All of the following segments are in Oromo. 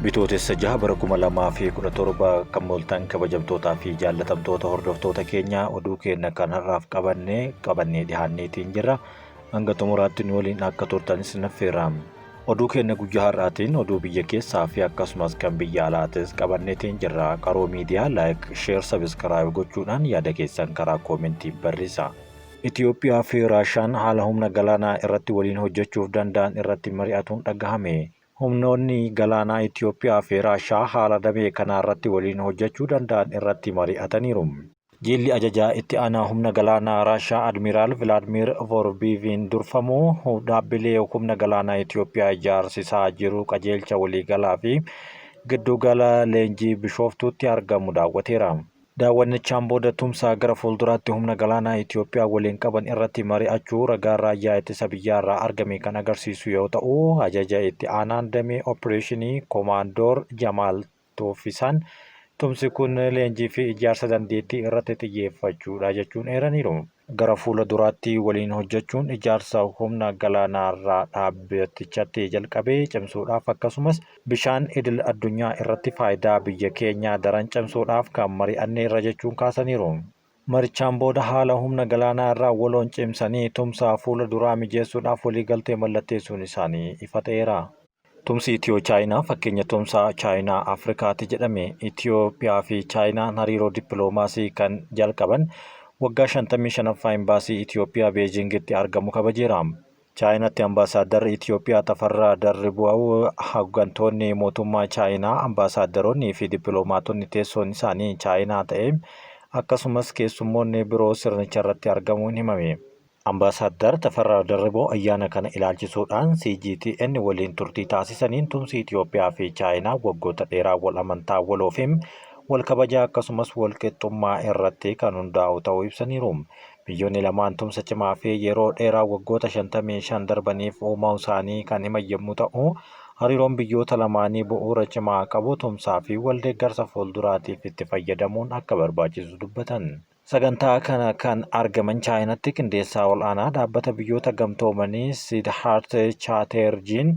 Bitootessa 6 bara 2017 kan mooltan kabajamtootaa fi jaallatamtoota hordoftoota keenyaa oduu keenya kan har'aaf qabannee qabannee dhihaanneetiin jirra. Hanga xumuraatti nu waliin akka turtanis naffeera. Oduu keenya guyyaa har'aatiin oduu biyya keessaa fi akkasumas kan biyya alaatis qabanneetiin jirra. Qaroo Miidiyaa like, share, subscribe gochuudhaan yaada keessan karaa koomentii barreessaa. Itiyoophiyaa fi Raashaan haala humna galaanaa irratti waliin hojjechuuf danda'an irratti mari'atuun dhagahame. Humnoonni galaanaa Itiyoophiyaa fi Raashaa haala damee kanaarratti waliin hojjechuu danda'an irratti mari'ataniiru. Jilli ajajaa itti aanaa humna galaanaa Raashaa Admiiraal Vilaadmiir Vorbiiviin durfamu dhaabbilee humna galaanaa Itiyoophiyaa ijaarsisaa jiru qajeelcha waliigalaa fi giddugala leenjii Bishooftuutti argamu daawwateera. Daawwannichaan booda tumsa gara fuulduraatti humna galaanaa Itiyoophiyaa waliin qaban irratti mari'achuu ragaan raayyaa ittisa biyyaarraa argame kan agarsiisu yoo ta'u, ajaja itti aanaan damee Oppireeshinii Komaandoor Jamaal Tooffisaan tumsi kun leenjii fi ijaarsa dandeettii irratti xiyyeeffachuudha jechuun eeraniiru. Gara fuula duraatti waliin hojjechuun ijaarsa humna galaanaarraa dhaabbatichatti jalqabe cimsuudhaaf akkasumas bishaan idil addunyaa irratti faayidaa biyya keenyaa daran cimsuudhaaf kan mari'anneerra jechuun kaasaniiru. Marichaan booda haala humna galaanaa irraa waloon cimsanii tumsa fuula duraa mijeessuudhaaf waliigaltee mallatteessuun isaanii ifa ta'eera. Tumsi Itiyoo-Chaayinaa fakkeenya tumsa Chaayinaa-Afrikaati jedhame. Itiyoophiyaa fi Chaayinaan hariiroo dippiloomaasii kan jalqaban waggaa 55ffaa Imbaasii Itiyoophiyaa Beejiingitti argamu kabajeera. Chaayinaatti Ambaasaaddarri Itiyoophiyaa Tafarraa Darribu'aw, hoggantoonni mootummaa Chaayinaa, ambaasaaddaroonnii fi dippiloomaatonni teessoon isaanii Chaayinaa ta'e akkasumas keessummoonni biroo sirnicharratti argamuun himame. Ambaasaaddar Tafarraa Darriboo ayyaana kana ilaalchisuudhaan CGTN waliin turtii taasisaniin tumsi Itiyoophiyaa fi Chaayinaa waggoota dheeraa wal amantaa waloo fi wal kabajaa akkasumas wal qixxummaa irratti kan hundaa'u ta'uu ibsaniiru. Biyyoonni lamaan tumsa cimaa fi yeroo dheeraa waggoota 55 darbaniif uumausaanii kan himan yommuu ta'u, hariiroon biyyoota lamaanii bu'uura cimaa qabu tumsaa fi wal deeggarsa fuulduraatiif itti fayyadamuun akka barbaachisu dubbatan. Sagantaa kana kan argaman Chaayinatti qindeessaa ol'aanaa dhaabbata biyyoota gamtoomanii Siidhaart Chaateerjiin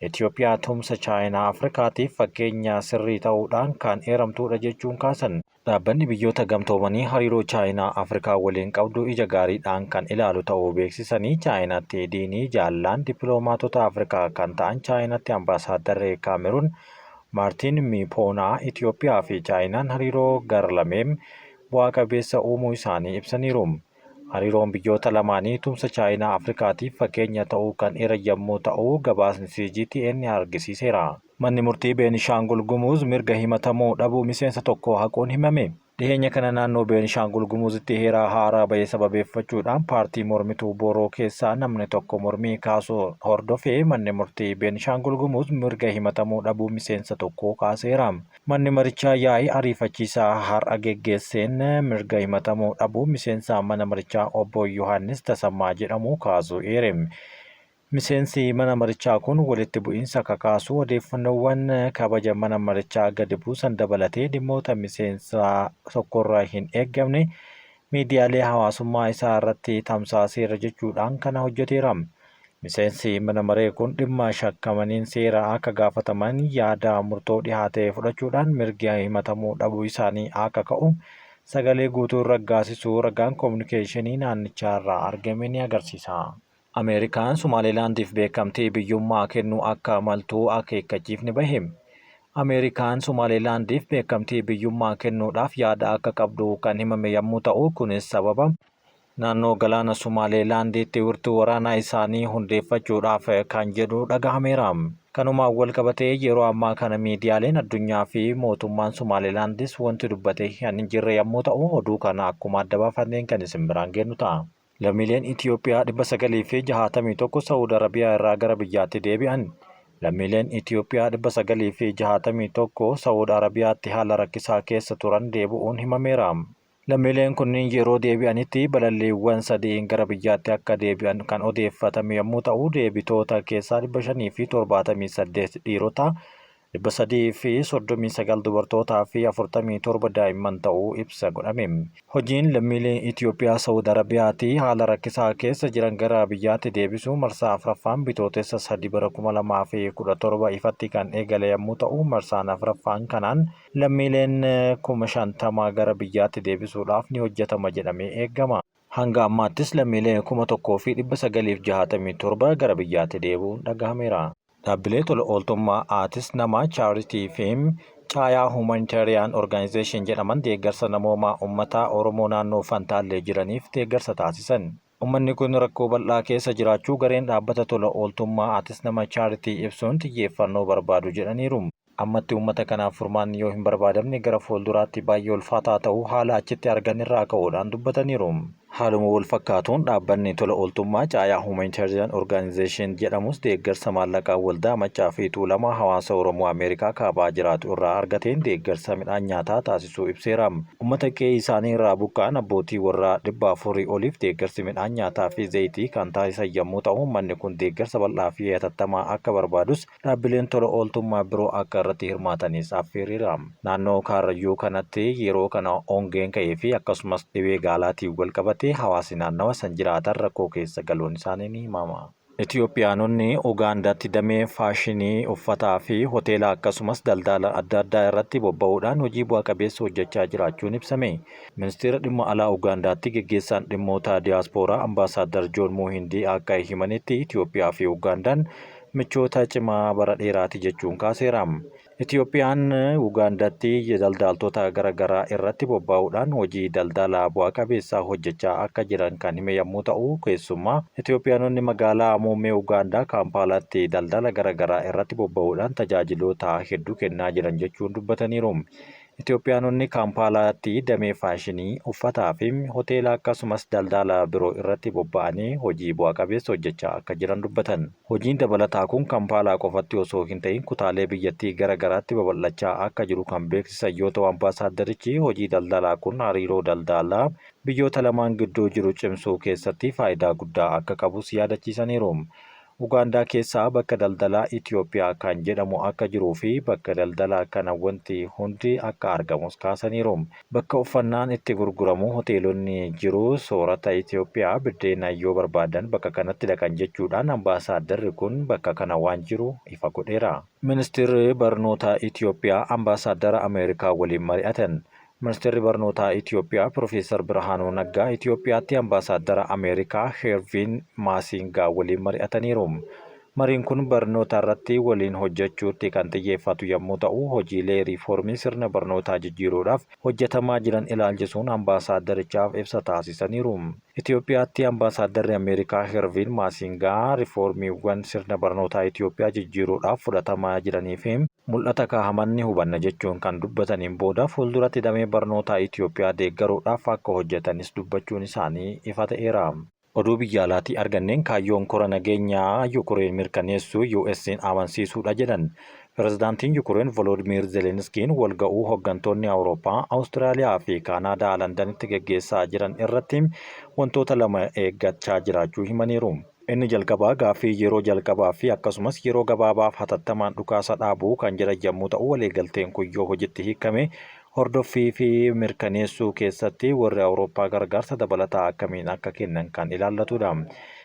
Itiyoophiyaa tumsa Chaayinaa Afrikaatiif fakkeenya sirrii ta'uudhaan kan eeramtuudha jechuun kaasan. Dhaabbanni biyyoota gamtoomanii hariiroo Chaayinaa Afrikaa waliin qabdu ija gaariidhaan kan ilaalu ta'uu beeksisanii Chaayinaatti diinii jaallaan dippiloomaatota Afrikaa kan ta'an Chaayinatti Ambaasaaddarri Kaameruun Maartiin Miipoonaa Itiyoophiyaa fi Chaayinaan hariiroo gar-lamee bu'aa qabeessa uumuu isaanii ibsaniiru. Hariiroon biyyoota lamaanii tumsa Chaayinaa Afrikaatiif fakkeenya ta'uu kan eeran yammuu ta'uu gabaasni CGTN argisiiseera. Manni Murtii Beenishaangul Gumuz mirga himatamuu dhabuu miseensa tokkoo haquun himame. Dhiheenya kana naannoo Beenishaangul Gumuzitti heera haaraa bahe sababeeffachuudhaan paartii mormituu Booroo keessaa namni tokko mormii kaasuu hordofee manni murtii Beenishaangul Gumuz mirga himatamuu dhabuu miseensa tokkoo kaaseera. Manni marichaa yaa'ii ariifachiisaa har'a geggeesseen mirga himatamuu dhabuu miseensa mana marichaa obbo Yohaannis Tasammaa jedhamu kaasuu eere. Miseensi mana marichaa kun walitti bu'iinsa kakaasuu, odeeffannoowwan kabaja mana marichaa gadi buusan dabalatee dhimmoota miseensa tokkorraa hin eeggamne miidiyaalee hawaasummaa isaa irratti tamsaaseera jechuudhaan kana hojjeteera. Miseensi mana maree kun dhimma shakkamaniin seera akka gaafataman yaada murtoo dhihaate fudhachuudhaan mirgi himatamuu dhabuu isaanii akka ka'u sagalee guutuun raggaasisuu ragaan kominikeeshinii naannichaarraa argame ni agarsiisa. Ameerikaan Somaalilaandiif beekamtii biyyummaa kennuu akka maltu akeekkachiifni bahe. Ameerikaan Somaalilaandiif beekamtii biyyummaa kennuudhaaf yaada akka qabdu kan himame yammuu ta'u, kunis sababa naannoo galaana Sumaaleelaandiitti wirtuu waraanaa isaanii hundeeffachuudhaaf kan jedhu dhagahameera. Kanumaan walqabatee yeroo ammaa kana miidiyaaleen addunyaa fi mootummaan Sumaaleelaandis wanti dubbate kan hin jirre yammuu ta'u, oduu kana akkuma adda baafanneen kan isin biraan geennu ta'a. Lammiileen Itiyoophiyaa 961 Sa'uud Arabiyaa irraa gara biyyaatti deebi'an. Lammiileen Itiyoophiyaa 961 Sa'uud Arabiyaatti haala rakkisaa keessa turan deebi'uun himameera. Lammiileen kunniin yeroo deebi'anitti balalliiwwan sadiin gara biyyaatti akka deebi'an kan odeeffatame yommuu ta'u, deebitoota keessaa 578 dhiirota, 339 dubartootaa fi 47 daa'imman ta'uu ibsa godhame. Hojiin lammiilee Itiyoophiyaa Sa'ud Arabiyaati haala rakkisaa keessa jiran gara biyyaatti deebisuu marsaa 4ffaan Bitootessa 3 bara 2017 ifatti kan eegale yammuu ta'u, marsaan 4ffaan kanaan lammiileen 50,000 gara biyyaatti deebisuudhaaf ni hojjetama jedhamee eegama. Hanga ammaattis lammiilee 1,967 gara biyyaatti deebi'uun dhagahameera. Dhaabbilee tola ooltummaa Aatis Nama Charity fi Caayaa Humanitarian Organization jedhaman deeggarsa namoomaa uummataa Oromoo naannoo Fantaallee jiraniif deeggarsa taasisan. Uummanni kun rakkoo bal'aa keessa jiraachuu gareen dhaabbata tola ooltummaa Aatis Nama Charity ibsuun xiyyeeffannoo barbaadu jedhaniiru. Ammatti uummata kanaaf furmaanni yoo hin barbaadamne gara fuulduraatti baay'ee ulfaataa ta'uu haala achitti argan irraa ka'uudhaan dubbataniiru. Haaluma walfakkaatuun dhaabbanni tola ooltummaa Caayaa Humanitarian Organization jedhamus deeggarsa maallaqaa Waldaa Maccaa fi Tuulamaa hawaasa Oromoo Ameerikaa Kaabaa jiraatu irraa argateen deeggarsa midhaan nyaataa taasisuu ibseera. Uummata qe'ee isaanii irraa buqqa'an abbootii warraa 400 oliif deeggarsi midhaan nyaataa fi zayitii kan taasisan yammuu ta'u uummanni kun deeggarsa bal'aa fi hatattamaa akka barbaadus Dhaabbileen tola ooltummaa biroo akka irratti hirmaatanis affeereera. Naannoo Kaarrayyuu kanatti yeroo kana hongeen ka'ee fi akkasumas dhibee gaalaatiin walqabatee hawaasni naannawa san jiraatan rakkoo keessa galuun isaanii ni himama. Itiyoophiyaanonni Ugaandaatti damee faashinii uffataa fi hoteelaa akkasumas daldaala adda addaa irratti bobba'uudhaan hojii bu'a qabeessa hojjechaa jiraachuun ibsame. Ministeera Dhimma Alaa Ugaandaatti geggeessaan dhimmoota Diyaaspooraa Ambaasaaddar Joon Muuhindii akka himanitti Itiyoophiyaa fi Ugaandaan michoota cimaa bara dheeraati jechuun kaaseera. Itiyoophiyaan Ugaandatti daldaaltota gara garaa irratti bobbaa'uudhaan hojii daldalaa bu'a qabeessa hojjechaa akka jiran kan hime yammuu ta'u, keessummaa Itiyoophiyaanonni magaalaa muummee Ugaandaa Kaampaalaatti daldala gara garaa irratti bobba'uudhaan tajaajiloota hedduu kennaa jiran jechuun dubbataniiru. Itoophiyaanonni Kaampaalaatti damee faashinii, uffataa fi hoteela akkasumas daldaala biroo irratti bobba'anii hojii bu'a qabeessa hojjechaa akka jiran dubbatan. Hojiin dabalataa kun Kampaalaa qofatti osoo hin ta'in kutaalee biyyattii gara garaatti babal'achaa akka jiru kan beeksisan yoo ta'u ambaasaaddarichi hojii daldalaa kun hariiroo daldaalaa biyyoota lamaan gidduu jiru cimsuu keessatti faayidaa guddaa akka qabus yaadachiisaniiru. Ugaandaa keessa bakka daldalaa Itiyoophiyaa kan jedhamu akka jiruu fi bakka daldalaa kana wanti hundi akka argamus kaasaniiru. Bakka uffannaan itti gurguramu, hoteelonni jiru, soorata Itiyoophiyaa biddeena yoo barbaadan bakka kanatti dhaqan jechuudhaan ambaasaaddarri kun bakka kana waan jiru ifa godheera. Ministirri Barnootaa Itiyoophiyaa Ambaasaaddara Ameerikaa waliin mari'atan. Ministeerri Barnootaa Itiyoophiyaa Pirofeesar Birhaanuu Naggaa Itiyoophiyaatti Ambaasaaddara Ameerikaa Heerviin Maasiingaa waliin mari'ataniiru. Mariin kun barnoota irratti waliin hojjechuutti kan xiyyeeffatu yammuu ta'u, hojiilee riifoormii sirna barnootaa jijjiiruudhaaf hojjetamaa jiran ilaalchisuun ambaasaaddarichaaf ibsa taasisaniiru. Itiyoophiyaatti Ambaasaaddarri Ameerikaa Herviin Maasingaa riifoormiiwwan sirna barnootaa Itiyoophiyaa jijjiiruudhaaf fudhatamaa jiranii fi mul'ata kaahaman ni hubanna jechuun kan dubbataniin booda fuulduratti damee barnootaa Itiyoophiyaa deeggaruudhaaf akka hojjetanis dubbachuun isaanii ifa ta'eera. Oduu biyya alaatii arganneen kaayyoon kora nageenyaa Yukureen mirkaneessuu US'n amansiisuudha jedhan. Pirezidaantiin Yukureen Voloodmiir Zeleniskiin walga'uu hoggantoonni Awurooppaa, Awustiraaliyaa fi Kaanaadaa Landanitti geggeessaa jiran irratti wantoota lama eeggachaa jiraachuu himaniiru. Inni jalqabaa gaaffii yeroo jalqabaa fi akkasumas yeroo gabaabaaf hatattamaan dhukaasa dhaabuu kan jedhan yammuu ta'u waliigalteen kun yoo hojitti hiikkame hordoffii fi mirkaneessuu keessatti warri Awurooppaa gargaarsa dabalataa akkamiin akka kennan kan ilaallatudha.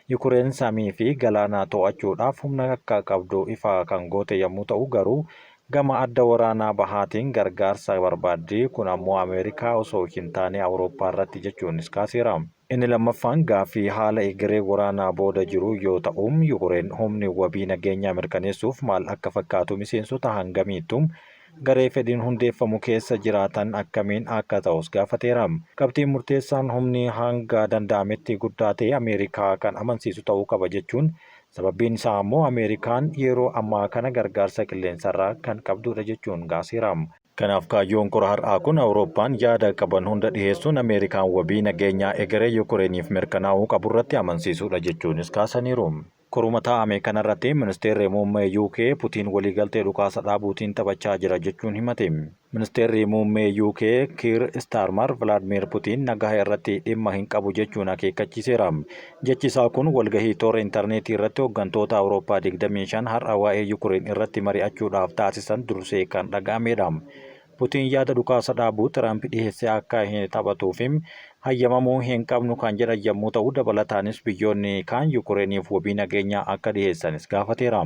Yukureen samii fi galaana to'achuudhaaf humna akka qabdu ifa kan goote yommuu ta'u garuu gama adda waraanaa bahaatiin gargaarsa barbaaddi, kun ammoo Ameerikaa osoo hin taane Awurooppaa irratti jechuunis kaaseera. Inni lammaffaan gaaffii haala egeree waraanaa booda jiru yoo ta'u, Yukureen humni wabii nageenyaa mirkaneessuuf maal akka fakkaatu miseensota hangamiitu garee fedhiin hundeeffamu keessa jiraatan akkamiin akka ta'us gaafateera. Qabxiin murteessaan humni hanga danda'ametti guddaa ta'e Ameerikaa kan amansiisu ta'uu qaba jechuun sababbiin isaa ammoo Ameerikaan yeroo ammaa kana gargaarsa qilleensarraa kan qabdudha jechuun kaaseera. Kanaaf kaayyoon kora har'aa kun Awurooppaan yaada qaban hunda dhiheessuun Ameerikaan wabii nageenyaa egeree Yukureeniif mirkanaa'uu qaburratti amansiisuudha jechuunis kaasaniiru. Koruma taa'ame kanarratti Ministeerri Muummee UK Putiin waliigaltee dhukaasa dhaabuutiin taphachaa jira jechuun himate. Ministeerri Muummee UK Kiir Istaarmar Vilaadmiir Putiin nagaa irratti dhimma hin qabu jechuun akeekkachiiseera. Jechi isaa kun walgahii toora intarneetii irratti hooggantoota Awurooppaa 25 har'a waa'ee Yukureen irratti mari'achuudhaaf taasisan dursee kan dhaga'amedha. Putiin yaada dhukaasa dhaabuu Tiraamp dhiheesse akka hin taphatuuf hayyamamuu hin qabnu kan jedhan yommuu ta'u, dabalataanis biyyoonni kaan Yukureeniif wabii nageenyaa akka dhiheessanis gaafateera.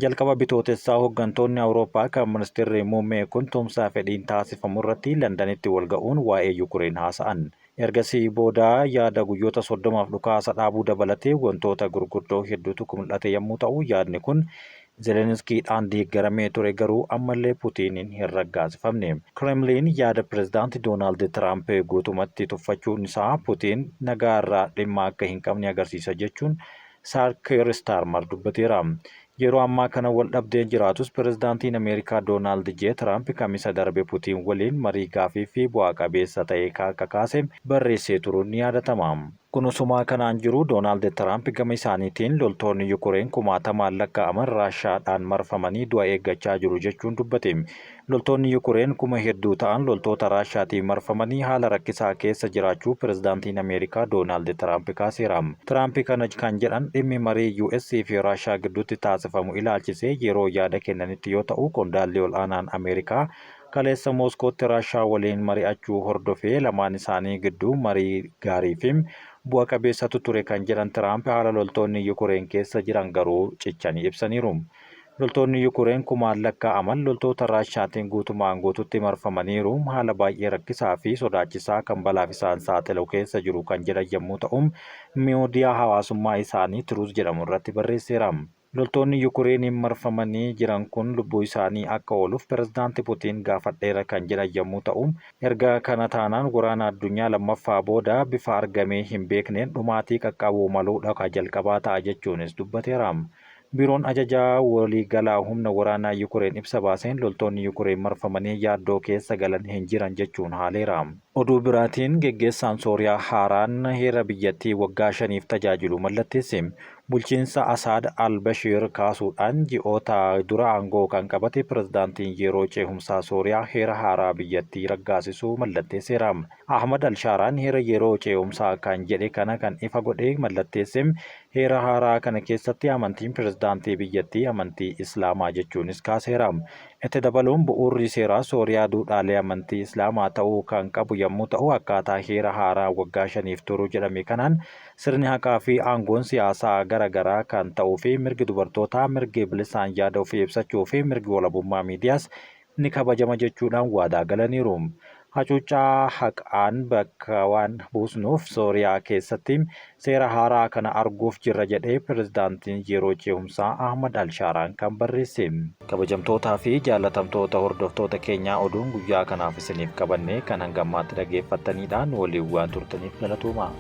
Jalqaba Bitootessaa hooggantoonni Awurooppaa kan ministeerri muummee kun tumsa fedhiin taasifamu irratti Londanitti wal ga'uun waa'ee Yukureen haasa'an. Ergasii booda yaada guyyoota 30f dhukaasa dhaabuu dabalatee wantoota gurguddoo hedduutu mul'ate yommuu ta'u, yaadni kun Zelenskiidhaan deeggaramee ture garuu ammallee Putiiniin hin raggaasifamne. Kremlin yaada pirezidaanti Doonaald Tiraamp guutumatti tuffachuun isaa Putiin nagaa irraa dhimma akka hin qabne agarsiisa jechuun Saar Kiir Istaarmar dubbateera. Yeroo ammaa kana wal dhabdeen jiraatus pirezidaantiin Ameerikaa Doonaald J. Tiraamp Kamisa darbe Putiin waliin marii gaafii fi bu'aa qabeessa ta'e akka kaase barreessee turuun ni yaadatama. Kun osuma kanaan jiru Doonaald Tiraamp gama isaaniitiin loltoonni Yukureen kumaatamaan lakkaa'aman Raashaadhaan marfamanii du'a eeggachaa jiru jechuun dubbate. Loltoonni Yukureen kuma hedduu ta'an loltoota Raashaatiin marfamanii haala rakkisaa keessa jiraachuu pirezidaantiin Ameerikaa Doonaald Tiraamp kaaseera. Tiraamp kana kan jedhan dhimmi marii US fi Raashaa gidduutti taasifamu ilaalchisee yeroo yaada kennanitti yoo ta'u, qondaalli ol'aanaan Ameerikaa kaleessa Mooskootti Raashaa waliin mari'achuu hordofee lamaan isaanii gidduu marii gaarii fi bu'a qabeessatu ture kan jedhan Tiraamp haala loltoonni Yukureen keessa jiran garuu cichanii ibsaniiru. Loltoonni Yukureen kumaan lakkaa'aman loltoota Raashaatiin guutumaan guututti marfamaniiru, haala baay'ee rakkisaa fi sodaachisaa kan balaaf isaan saaxilu keessa jiru kan jedhan yommuu ta'u, miidiyaa hawaasummaa isaanii Tiruuz jedhamu irratti barreesseera. Loltoonni Yukureeniin marfamanii jiran kun lubbuu isaanii akka ooluuf pirezidaanti Putiin gaafadheera kan jedhan yommuu ta'u, erga kana taanaan waraana addunyaa lammaffaa booda bifa argamee hin beekneen dhumaatii qaqqabuu maluudha ka jalqabaa ta'a jechuunis dubbateera. Biiroon ajajaa waliigalaa humna waraanaa Yukureen ibsa baaseen loltoonni Yukureen marfamanii yaaddoo keessa galan hin jiran jechuun haaleera. Oduu biraatiin geggeessaan Sooriyaa haaraan heera biyyattii waggaa 5f tajaajilu mallatteesse. Bulchiinsa Asaad al-Bashiir kaasuudhaan ji'oota dura aangoo kan qabate pirezidaantiin yeroo ceehumsaa Sooriyaa heera haaraa biyyattii raggaasisuu mallatteesseera. Ahmad al-Shaaraan heera yeroo ceehumsaa kan jedhe kana kan ifa godhe mallatteesse. Heera haaraa kana keessatti amantiin pirezidaantii biyyattii amantii Islaamaa jechuunis kaaseera. Itti dabaluun bu'uurri seeraa Sooriyaa duudhaalee amantii Islaamaa ta'uu kan qabu yommuu ta'u, akkaataa heera haaraa waggaa 5f turu jedhame kanaan sirni haqaa fi aangoon siyaasaa gara garaa kan ta'uu fi mirgi dubartootaa, mirgi bilisaan yaada ofii ibsachuu fi mirgi walabummaa miidiyaas ni kabajama jechuudhaan waadaa galaniiru. Hacuuccaa haqaan bakka waan buusnuuf Sooriyaa keessatti seera haaraa kana arguuf jirra jedhe pirezidaantiin yeroo ceehumsaa Ahmad Al-Shaaraan kan barreesse. Kabajamtootaa fi jaallatamtoota hordoftoota keenyaa, oduun guyyaa kanaaf isiniif qabanne kan hanga ammaatti dhageeffattanidha. Nu waliin waan turtaniif galatooma.